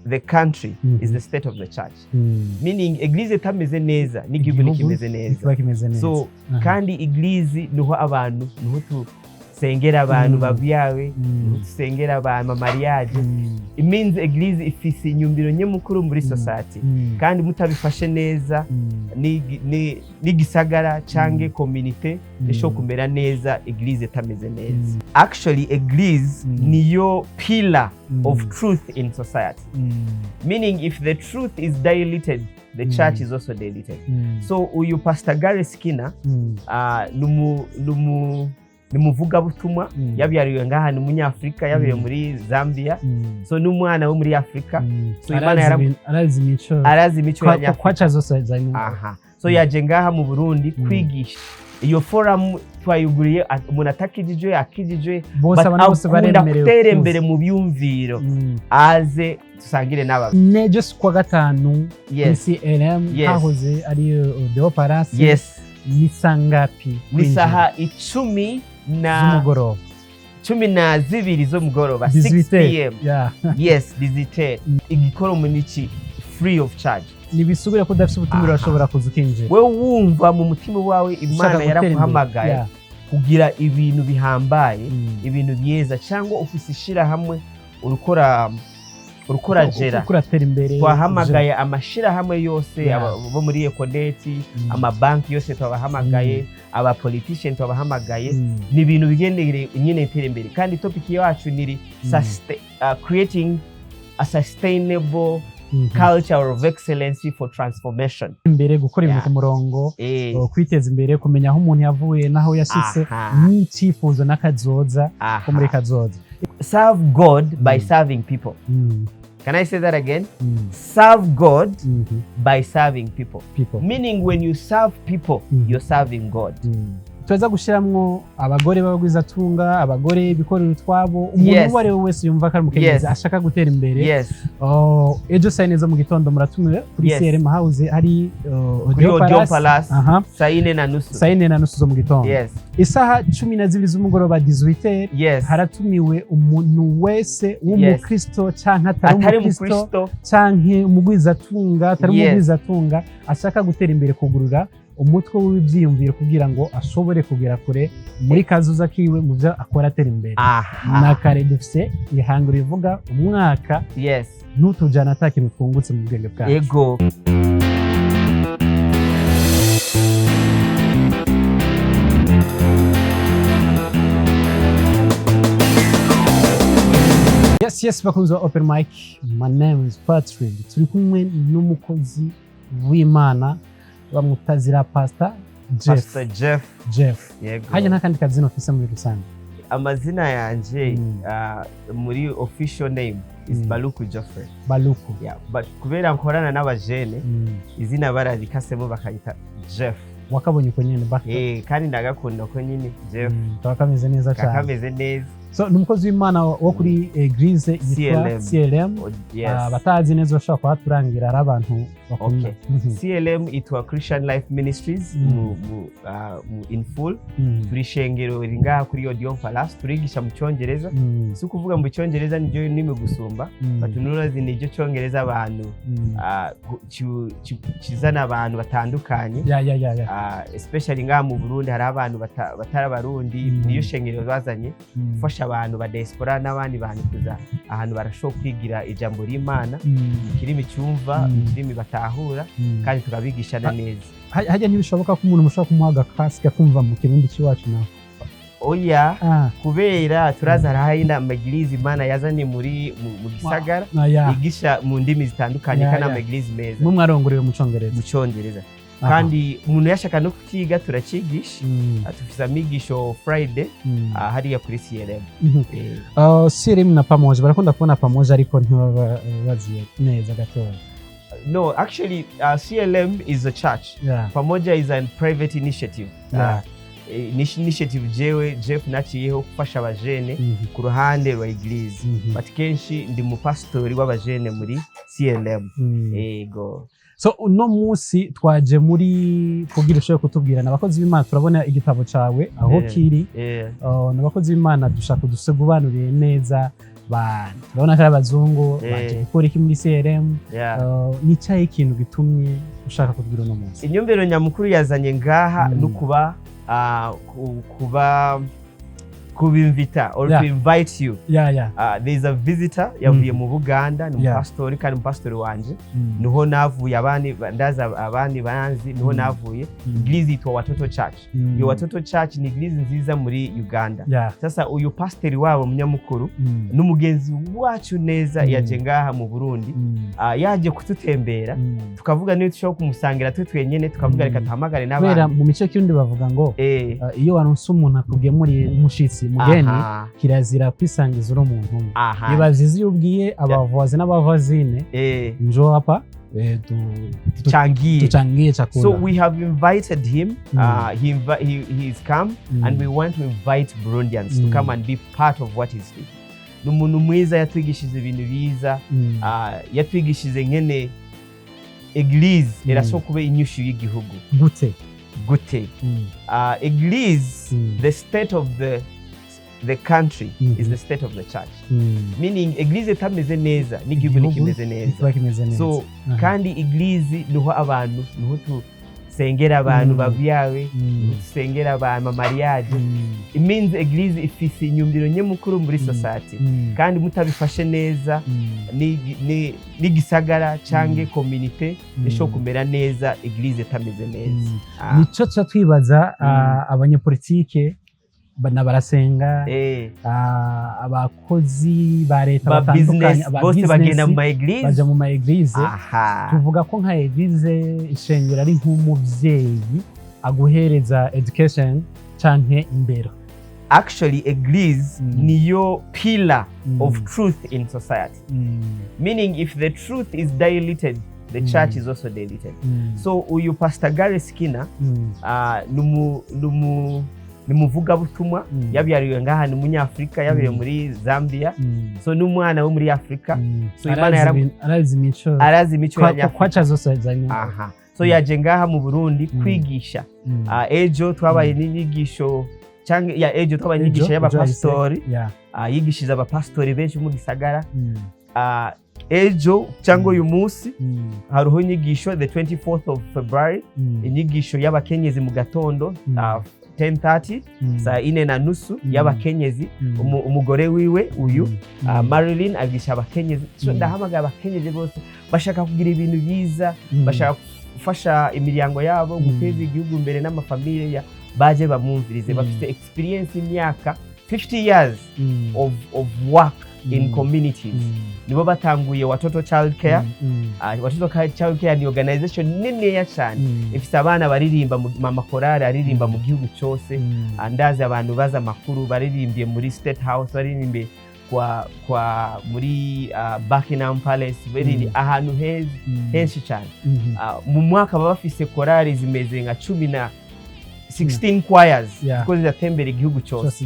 the country is the state of the church. Meaning église itameze neza, n'igihugu Igihugu ntikimeze neza. Kiba kimeze neza. So kandi église niho abantu, niho tusengera abantu babyawe, niho tusengera abantu mariage. It means église ifise inyumbiro nyamukuru muri society. Kandi mutabifashe neza, n'igisagara canke community ishobora kumera neza église itameze neza. Actually, église niyo pillar of truth in society. Meaning if the truth is diluted, the church is also diluted. So uyu Pastor Gary Skinner ni umuvugabutumwa, yabyariwe ngaha, ni umunyafurika, yabyariwe muri Zambia. So ni umwana wo muri Afurika. So Imana Arazi imico. Arazi imico y'Abanyafurika. Kwaca zose za Aha, so yaje ngaha mu Burundi kwigisha. Iyo forum twayuguriye umuntu atakijijwe, akijijwe, bose, but abantu bose akunda baremerewe gutera kuza. imbere mu byumviro, aze dusangire n'aba. Nejo si kuwa gatanu Yes. kuri CLM, Yes. hahoze ari Odeon Palace? Yes. Ni saa ngapi Ni kwinjira? saha 10 na Z'umugoroba. 12 z'umugoroba, 6 18. pm. Yes, 18. Igikoromo niki free of charge. Ntibisubire ko udafite ubutumire, urashobora kuza ukinjira. Wewe wumva mu mutima wawe Ushaka Imana gutera imbere. yaraguhamagaye kugira ibintu bihambaye, ibintu byiza, cyangwa ufise ishirahamwe urukora jera. Uko uratera imbere. Twahamagaye amashirahamwe yose, bo muri Econet, amabanki yose twabahamagaye, aba politician twabahamagaye. Ni ibintu bigendeye nyine iterambere, kandi topic yacu ni creating a sustainable culture of excellence for transformation. Imbere, gukora ibintu ku murongo, kwiteza imbere, kumenya aho umuntu yavuye n'aho yashitse, n'icyifuzo n'akazoza ko muri kazoza. Serve God by serving people. Can I say that again? Serve God by serving people. People. Meaning when you serve people, you're serving God. Tuza gushiramwo abagore b'abagwizatunga, abagore bikorera utwabo, umuntu uwo ari we wese yumva ko ari umukenyezi ashaka gutera imbere. Oh, ejo saa 4 zo mu gitondo muratumiwe kuri CRM House hari Kuri Odeon Odeon Palace. Palace, saa 4:30. Saa 4:30 zo mu gitondo. Isaha 12 z'umugoroba, 18, haratumiwe umuntu wese w'umukristo canke atari Atari umukristo, umukristo. canke umugwizatunga, atari umugwizatunga, ashaka gutera imbere, kugurura umutwe w'ibyiyumviro kugira ngo ashobore kugera kure muri kazoza kiwe mu byo akora, atera imbere. Na kare dufise ihangiro rivuga umwaka ntutujana ata kintu twungutse mu bwenge bwacu. Ego. Yes, bakunzi ba Open Mic, my name is Patrick. Turi kumwe n'umukozi w'Imana bamutazira Pastor Jeff. Pastor Jeff. Jeff. Yego. Hajya nta kandi kazina ufise muri rusange? Amazina yanje muri official name is Baluku Geoffrey. Baluku. Yeah, but kubera nkorana n'abajene, izina bararikasemo bakayita Jeff. Wakabonye uko nyene baka. Kandi ndagakunda ko nyine Jeff. Kaba kameze neza cyane. Kakameze neza. So ni umukozi w'Imana wo kuri église yitwa CLM. CLM. Oh, yes. Abatazi neza bashobora kuhaturangira, hari abantu bakunda. Okay. CLM itwa Christian Life Ministries mu in full. Turi ishengero riri ngaha kuri Odeon Palace, turigisha mu Cyongereza. Si ukuvuga mu Cyongereza niryo rurimi gusumba, but nurazi niryo Cyongereza abantu kizana abantu batandukanye. Especially ngaha mu Burundi hari abantu batari Abarundi. Niyo shengero bazanye gufasha abantu ba diaspora n'abandi bantu kuza ahantu barashobora kwigira ijambo ry'Imana mu kirimi cyumva, mu kirimi batahura, kandi tukabigishana neza. Hajya ntibishoboka ko umuntu mushobora kumuha agakasike akumva mu Kirundi cy'iwacu nawe? Oya, kubera turaza hariho ama église Imana yazanye muri mu gisagara yigisha mu ndimi zitandukanye, kandi ama église meza. Mwe mwarongorewe mu Congereza? Mu Cyongereza. Kandi umuntu yashaka no kukiga turacigisha. Dufise amigisho Friday hariya kuri CLM. CLM na Pamoja, barakunda kubona Pamoja ariko ntibaba bazi neza gatoya. No, actually, CLM is a church. Pamoja is a private initiative. Initiative jewe Jeff naciyeho gufasha abajene ku ruhande rwa église. But kenshi ndi mupasitori w'abajene muri CLM. Ego. So uno munsi twaje muri kugira ushobore kutubwira, abakozi b'Imana, turabona igitabo cawe aho kiri. N'abakozi b'Imana dushaka udusobanurire neza. Turabona ko ari abazungu baje gukora iki muri CRM? Ni cyahe ikintu gitumye ushaka kutubwira uno munsi? Intumbero nyamukuru yazanye ngaha no kuba kuba kubinvita or to invite you. There is a visitor yavuye mu Buganda, ni umupasitori kandi umupasitori wanje. Niho navuye, abandi ndaza, abandi banzi, niho navuye. Église yitwa Watoto Church. Iyo Watoto Church ni église nziza muri Uganda. Sasa uyu pasiteri wabo munyamukuru n'umugenzi wacu neza yaje ngaha mu Burundi. Yaje kututembera, tukavuga niba dushobora kumusangira twe twenyene, tukavuga reka duhamagare Kubera n'abandi. mu mico y'ikirundi bavuga ngo iyo waronse umuntu akugemuriye, umushitsi mugeni, kirazira kwisangiza uri umuntu umwe. Biba vyiza iyo ubwiye abavoisins n'abavoisines, "Njoo hapa, tuchangie, tuchangie chakula." So we have invited him. He's come and we want to invite Burundians to come and be part of what he's doing. Ni umuntu mwiza, yatwigishije ibintu biza. Yatwigishije ngene église irashobora kuba inyishu y'igihugu. Gute? Gute? Église, the state of the country is the state of the church, meaning église itameze neza, n'igihugu Igihugu ntikimeze neza. Kiba kimeze neza. So kandi église niho abantu, niho tusengera abantu babyawe, niho dusengera abantu mariage. It means église ifise inyumbiro nyamukuru muri society, kandi mutabifashe neza, n'igisagara canke community ishobora kumera neza église itameze neza. Nico tuca twibaza, abanyepolitike na barasenga, abakozi ba leta ba batandukanye, business aba bose bagenda mu business ma église. Baja mu ma église. Tuvuga ko nka église, ishengero, ari nk'umuvyeyi aguhereza education canke indero. Actually, église niyo pillar of truth in society, meaning if the truth is diluted, the church is also diluted. So uyu Pastor Gary Skinner ni umuvugabutumwa. Yabyariwe ngaha, ni umunyafurika, yabyariwe muri Zambia. So ni umwana wo muri Afurika. So Imana Arazi imico arazi imico y'Abanyafurika. Kwaca zose zanye. Aha, so yaje ngaha mu Burundi kwigisha. Ejo twabaye n'inyigisho cyangwa ya ejo twabaye inyigisho Ejo y'abapasitori. Hahise, yeah. Yigishije abapasitori benshi mu gisagara. Ejo cyangwa uyu munsi hariho inyigisho, the 24th of February, inyigisho y'abakenyezi mu gatondo, 10:30, saa 4:30, y'abakenyezi. Umugore wiwe uyu Marilyn agisha abakenyezi. So ndahamagara abakenyezi bose bashaka kugira ibintu byiza, bashaka gufasha imiryango yabo, guteza igihugu imbere n'amafamiliya, baje bamwumvirize. Bafite experience y'imyaka 50 years of work in communities. Nibo batanguye Watoto Child Care. Watoto Child Care ni organization niniya cyane, ifite abana baririmba mu makorari, aririmba mu gihugu cyose. Ndazi abantu bazi amakuru, baririmbiye muri State House, baririmbiye kwa muri Buckingham Palace, baririmbiye ahantu heza henshi cyane. Mu mwaka baba bafise korari zimeze nka cumi na 16 choirs ziko ziratembera igihugu cyose, Cyose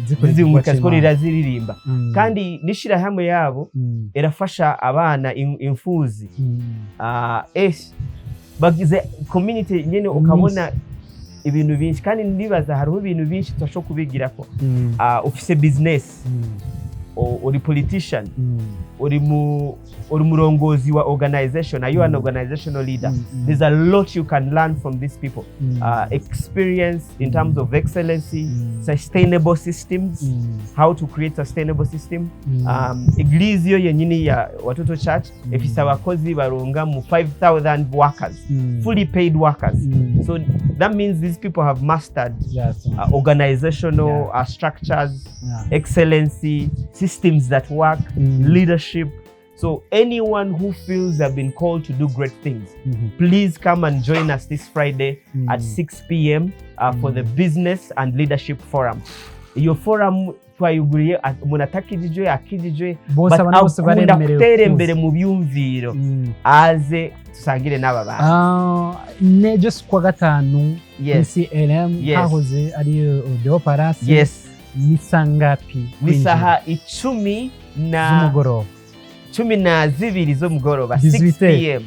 zikora zizunguruka, igikorwa ziko c'Imana. ziririmba. Kandi n'ishirahamwe yabo irafasha abana imfuzi. Bagize community nyene, ukabona ibintu byinshi, kandi ndibaza hariho ibintu byinshi tudashobora kubigirako. Ufise business, uri politician, uri murongozi wa organization, are you an organizational leader? There's a lot you can learn from these people, experience in terms of excellency, sustainable systems, how to create sustainable system. Église yo yenyini ya Watoto Church ifise abakozi baronga mu 5000 workers, fully paid workers. So that means these people have mastered organizational structures, excellency systems that work, leadership. So anyone who feels they've been called to do great things, please come and join us this Friday at 6 p.m. For the Business and Leadership Forum. Iyo forum twayuguriye umuntu atakijijwe, akijijwe, Bose, but abantu bose akunda baremerewe gutera kuza. imbere mu byumviro, aze dusangire n'aba bantu. Nejo si kuwa gatanu kuri CLM, hahoze ari Odeo Palace? Yes. Ni saa ngapi Ni kwinjira? saha 10 na Z'umugoroba. 12 z'umugoroba, 6 18. p.m.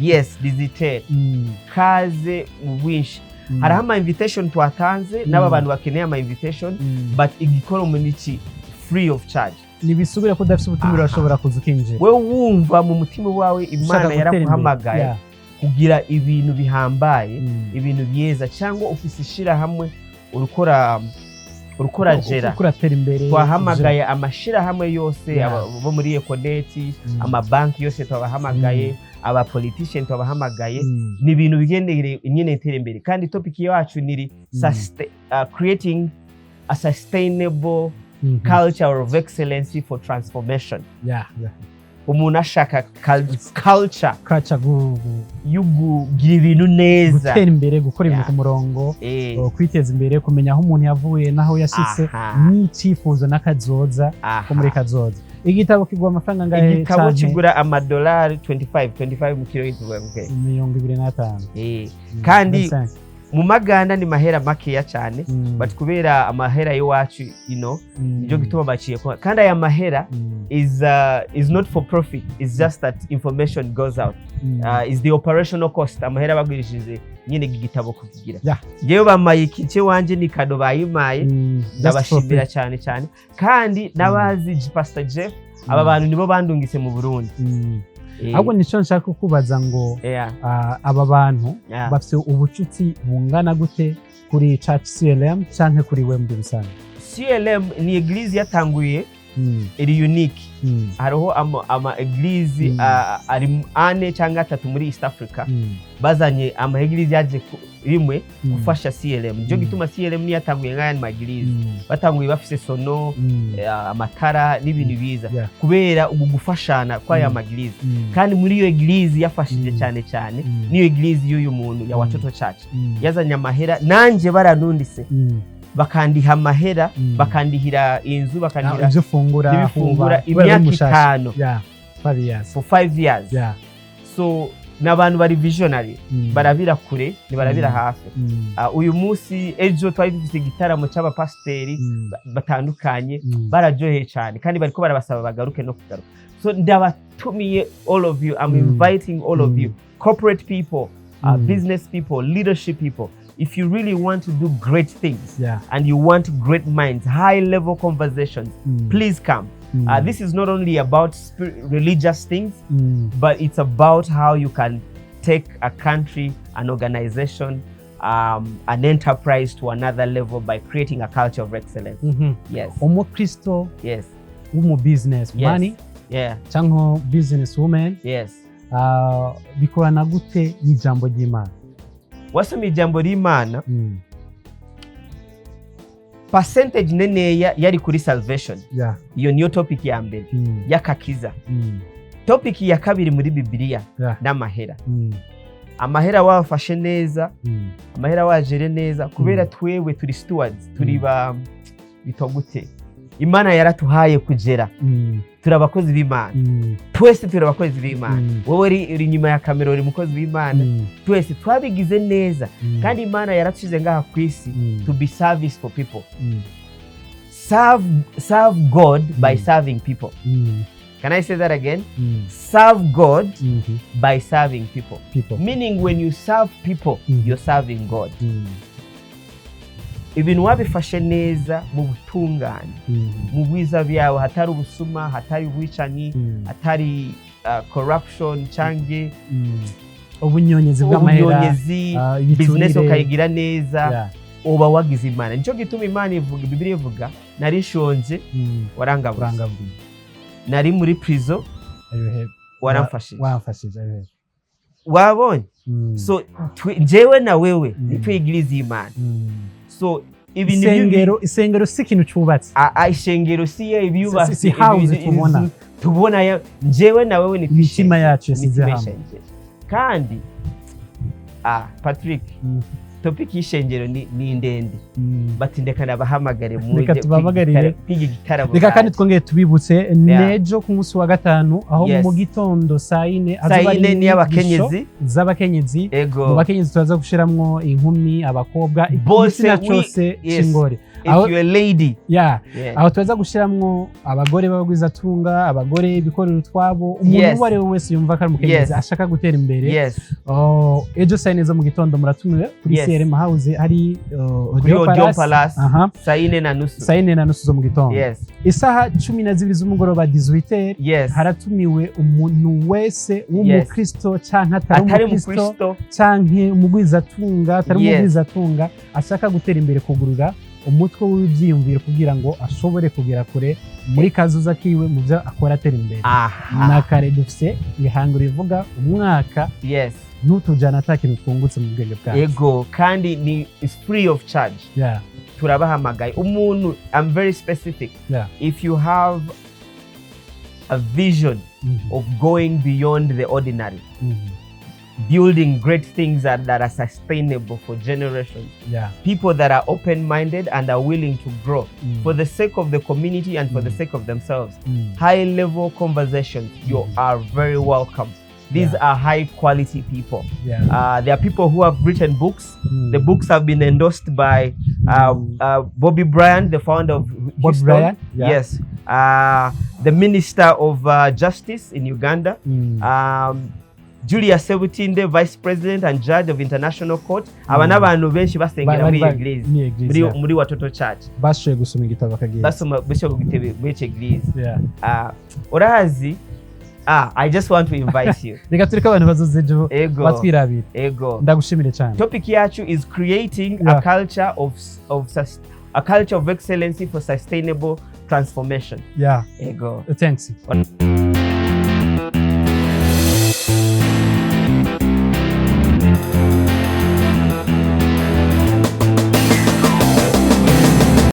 Yes, 18. Kaze mu bwinshi. Hariho ama invitation twatanze n'aba bantu bakeneye ama invitation, but igikoromo ni iki, free of charge. Ntibisubire ko udafite ubutumire, urashobora kuza ukinjira. Wewe wumva mu mutima wawe Ushaka Imana gutera imbere. yaraguhamagaye kugira ibintu bihambaye, ibintu byiza, cyangwa ufise ishirahamwe urukora jera. Uko uratera imbere. Twahamagaye amashirahamwe yose, bo muri Econet, amabanki yose twabahamagaye, aba politician twabahamagaye. Ni ibintu bigendeye nyine iterambere, kandi topic yacu niri creating a sustainable culture of excellence for transformation. Umuntu ashaka culture Culture yo kugira ibintu neza, gutera imbere, gukora ibintu ku murongo, kwiteza imbere, kumenya aho umuntu yavuye n'aho yashitse, n'icyifuzo n'akazoza ko muri kazoza. Igitabo kigura amafaranga angahe? Igitabo Canke kigura amadolari 25, 25 mu kiro yitwa okay. 25. Kandi 25. mu Maganda ni mahera makeya cyane, but kubera amahera y'iwacu ino, nicyo gituma baciye kandi aya mahera is not for profit, it's just that information goes out, is the operational cost, amahera bagurishije nyine iki gitabo kukigira. Ngewe bamaye iki wanje ni cadeau bayimaye. Just for Ndabashimira free. cyane cyane, kandi n'abazi Pastor Jeff, aba bantu nibo bandungitse mu Burundi. Ahubwo nico nshaka kukubaza ngo aba bantu bafite ubucuti bungana gute kuri Church CLM canke kuri we muri rusange? CLM ni église yatanguye, iri unique. Hariho ama église ari ane cyangwa atatu muri East Africa. Bazanye ama église yaje rimwe gufasha CLM. Nicyo gituma CLM niyo yatanguye nk'ayandi ma église. Batanguye bafise sono, amatara n'ibintu biza kubera ubu gufashana kw'aya ma église. Kandi muri iyo église yafashije cyane cyane niyo église y'uyu muntu ya Watoto Church. Yazanye amahera, nanjye baranundise, bakandiha amahera, bakandihira inzu, bakandihira ibyo ufungura, n'ibifungura huba, kubera uri imyaka mushasha. 5. Yeah, 5 years. For 5 years. So ni abantu bari visionary, barabira kure, ntibarabira hafi. Uyu munsi, ejo twari dufite igitaramo cy'abapasiteri batandukanye, bararyoheye cyane, kandi bariko barabasaba bagaruke no kugaruka. So ndabatumiye, all of you, I'm inviting all of you, corporate people, business people, leadership people. If you really want to do great things and you want great minds, high level conversations, please come. This is not only about religious things, but it's about how you can take a country, an organization, an enterprise to another level by creating a culture of excellence. Yes. Umukristo w'umu business man cyangwa business woman, bikorana gute n'ijambo ry'Imana? Wasomye ijambo ry'Imana, percentage neneya yari kuri salvation. Iyo niyo topic ya mbere, y'akakiza. Topic ya kabiri muri Bibiliya n'amahera. Amahera wafashe neza, amahera wajere neza, kubera twewe turi stewards, turi ba bitwa gute, Imana yaratuhaye kugera, turi abakozi b'Imana. Twese turi abakozi b'Imana. Wowe uri inyuma ya kamera uri umukozi w'Imana. Twese twabigize neza, kandi Imana yaratushyize ngaha ku isi to be service for people. Serve God by serving people. Can I say that again? Serve God by serving people. People. Meaning when you serve people, you're serving God. Ibintu wabifashe neza mu butungane, mu bwiza byawe, hatari ubusuma, hatari ubwicanyi, hatari corruption cyangwa ubunyonyezi bw'amahera, ubunyonyezi, ibiturire. Business ukayigira neza, uba wagize Imana. Nicyo gituma Imana ivuga, Bibiliya ivuga: "Nari nshonje, warangaburiye." Urangaburiye. "Nari muri prison, waramfashije." Wamfashije ayohe. Wabonye? So njyewe na wewe nitwe église y'Imana. So ibi ni Isengero si ikintu cyubatse. Ishengero si yo ibyubatse. Si house tubona. Tubona njyewe na wewe ni Imitima yacu yasize imitima hamwe. y'ishengero. Kandi Patrick, topic y'ishengero ni ndende, bati ndeka nabahamagare muje Reka tubahamagarire. kwiga igitaramo. Reka kandi twongere tubibutse n'ejo ku munsi wa gatanu aho mu gitondo saa 4 Saa hazoba hari 4 ni y'abakenyezi. inyigisho z'abakenyezi. Mu bakenyezi turaza gushiramwo inkumi, abakobwa, Bose igitsina cyose c'ingore. If you're a lady. Aho turaza gushiramwo abagore b'abagwizatunga, abagore bikorera utwabo, umuntu uwo ari we wese yumva ko ari umukenyezi ashaka gutera imbere. Oh, ejo saa 4 zo mu gitondo muratumiwe kuri CRM House hari Kuri Odeon Odeon Palace. Palace. Aha. Saa 4:30. Saa 4:30 zo mu gitondo. Isaha 12 z'umugoroba, 18, haratumiwe umuntu wese w'umukristo canke atari atari umukristo, umukristo, canke umugwizatunga, atari umugwizatunga, ashaka gutera imbere, kugurura umutwe w'ibyiyumviro kugira ngo ashobore kugera kure muri kazoza kiwe mu byo akora atera imbere. Na kare dufise ihangiro rivuga umwaka ntutujana ata kintu twungutse mu bwenge bwacu. Ego, kandi ni is free of charge. Turabahamagaye. Umuntu, I'm very specific, if you have a vision of going beyond the ordinary, building great things that are sustainable for generations, people that are open-minded and are willing to grow for the sake of the community and for the sake of themselves, high level conversations, you are very welcome. These are high quality people. There are people who have written books. The books have been endorsed by Bobby Bryant, the founder of Bob Houston. Bryant, yeah. Yes. The Minister of Justice in Uganda. Julia Sebutinde, Vice President and Judge of International Court. Aba n'abantu benshi basengera muri Eglise. Muri Eglise, Muri, muri Watoto Church. Bashoboye gusoma igitabo bakagenda. Basoma bishobora gutebe muri ico Eglise. Urazi, I just want to invite you. Reka tureke abantu bazoze ejo Ego. batwirabira. Ego. Ndagushimire cyane. Topic yacu is creating a culture of a culture of excellency for sustainable transformation. Ego. Thanks.